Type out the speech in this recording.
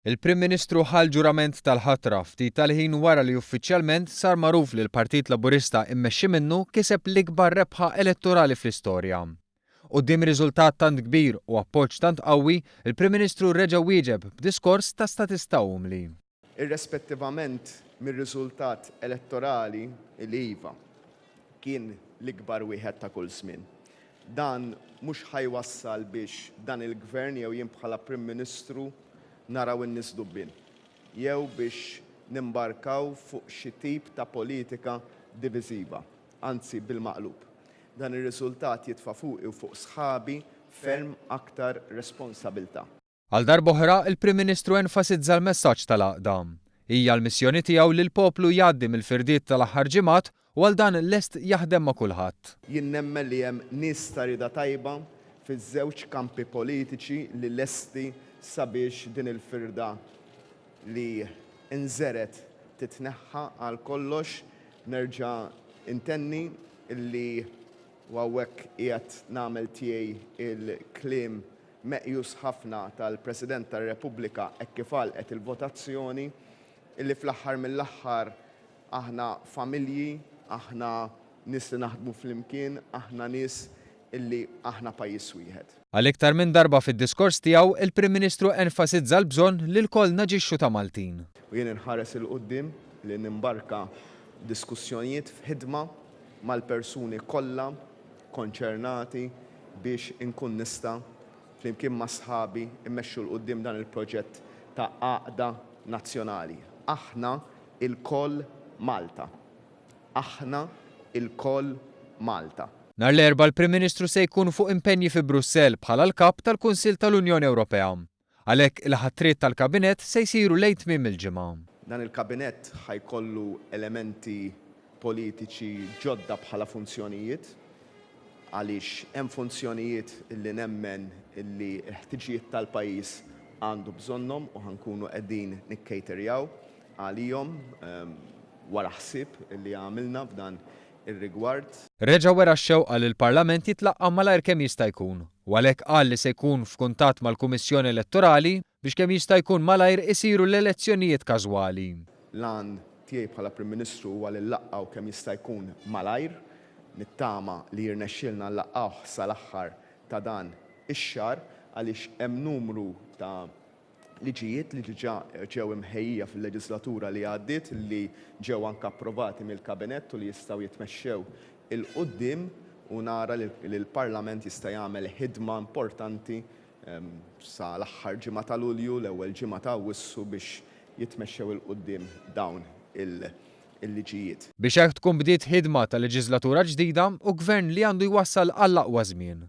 Il-Prim Ministru ħa l-ġurament tal-ħatra ftit tal-ħin wara li uffiċjalment sar magħruf li l-Partit Laburista immexxi minnu kiseb l-ikbar rebħa elettorali fl-istorja. Quddiem riżultat tant kbir u appoġġ tant qawwi, il-Prim Ministru reġa' wieġeb b'diskors ta' statista umli. Irrespettivament mir-riżultat elettorali li iva, kien l-ikbar wieħed ta' kull żmien. Dan mhux ħa jwassal biex dan il-Gvern jew jien bħala Prim Ministru naraw in-nies dubbien, jew biex nimbarkaw fuq xi tip ta' politika diviżiva. Anzi bil-maqlub. Dan ir-riżultat jitfa' fuqi u fuq sħabi ferm aktar responsabilità. Għal darb'oħra, il-Prim Ministru enfasizza l-messaġġ tal-għaqda. Hija l-missjoni tiegħu li l-poplu jgħaddi mill-firdiet tal-aħħar ġimgħat u għal dan lest jaħdem ma' kulħadd. Jien nemmen li hemm nies ta' rieda tajba fiż-żewġ kampi politiċi li lesti sabiex din il-firda li nżergħet titneħħa għal kollox. Nerġa' ntenni li, u hawnhekk qiegħed nagħmel tiegħi l-kliem meqjus ħafna tal-President tar-Repubblika hekk kif għalqet il-votazzjoni, illi fl-aħħar mill-aħħar aħna familji, aħna nies li naħdmu flimkien, aħna nies illi aħna pajjiż wieħed. Għal iktar minn darba fid-diskors tiegħu, il-Prim Ministru enfasizza l-bżonn li lkoll naġixxu ta' Maltin. U jien inħares 'il quddiem li nimbarka diskussjonijiet f'ħidma mal-persuni kollha konċernati biex inkun nista', flimkien ma' sħabi, immexxu 'l quddiem dan il-proġett ta' għaqda nazzjonali. Aħna ilkoll Malta. Aħna ilkoll Malta. Nhar l-Erbgħa l-Prim Ministru se jkun fuq impenji fi Brussell bħala l-Kap tal-Kunsill tal-Unjoni Ewropea. Għalhekk il-ħatriet tal-Kabinett se jsiru lejn tmiem il-ġimgħa. Dan il-Kabinett ħa jkollu elementi politiċi ġodda bħala funzjonijiet, għaliex hemm funzjonijiet li nemmen li l-ħtiġijiet tal-pajjiż għandu bżonnhom u ħa nkunu qegħdin nikkejterjaw għalihom wara ħsieb li għamilna f'dan ir-rigward. Reġa' wera x-xewqa li l-Parlament jitlaqqa' malajr kemm jista' jkun u għalhekk qal li se jkun f'kuntatt mal-Kummissjoni Elettorali biex kemm jista' jkun malajr isiru l-elezzjonijiet każwali. L-għan tiegħi bħala Prim Ministru huwa li nlaqqgħu kemm jista' jkun malajr. Nittama li jirnexxielna nlaqqgħuh sal-aħħar ta' dan ix-xahar għaliex hemm numru ta' liġijiet li diġà ġew imħejjija fil-leġislatura li għaddiet li ġew anke approvati mill-Kabinett u li jistgħu jitmexxew 'il quddiem u nara li l-Parlament jista' jagħmel ħidma importanti sa l-aħħar ġimgħa ta' Lulju, l-ewwel ġimgħa ta' Awwissu biex jitmexxew 'il quddiem dawn il-liġijiet. Biex hekk tkun bdiet ħidma ta' leġislatura ġdida u Gvern li għandu jwassal għall-aqwa żmien.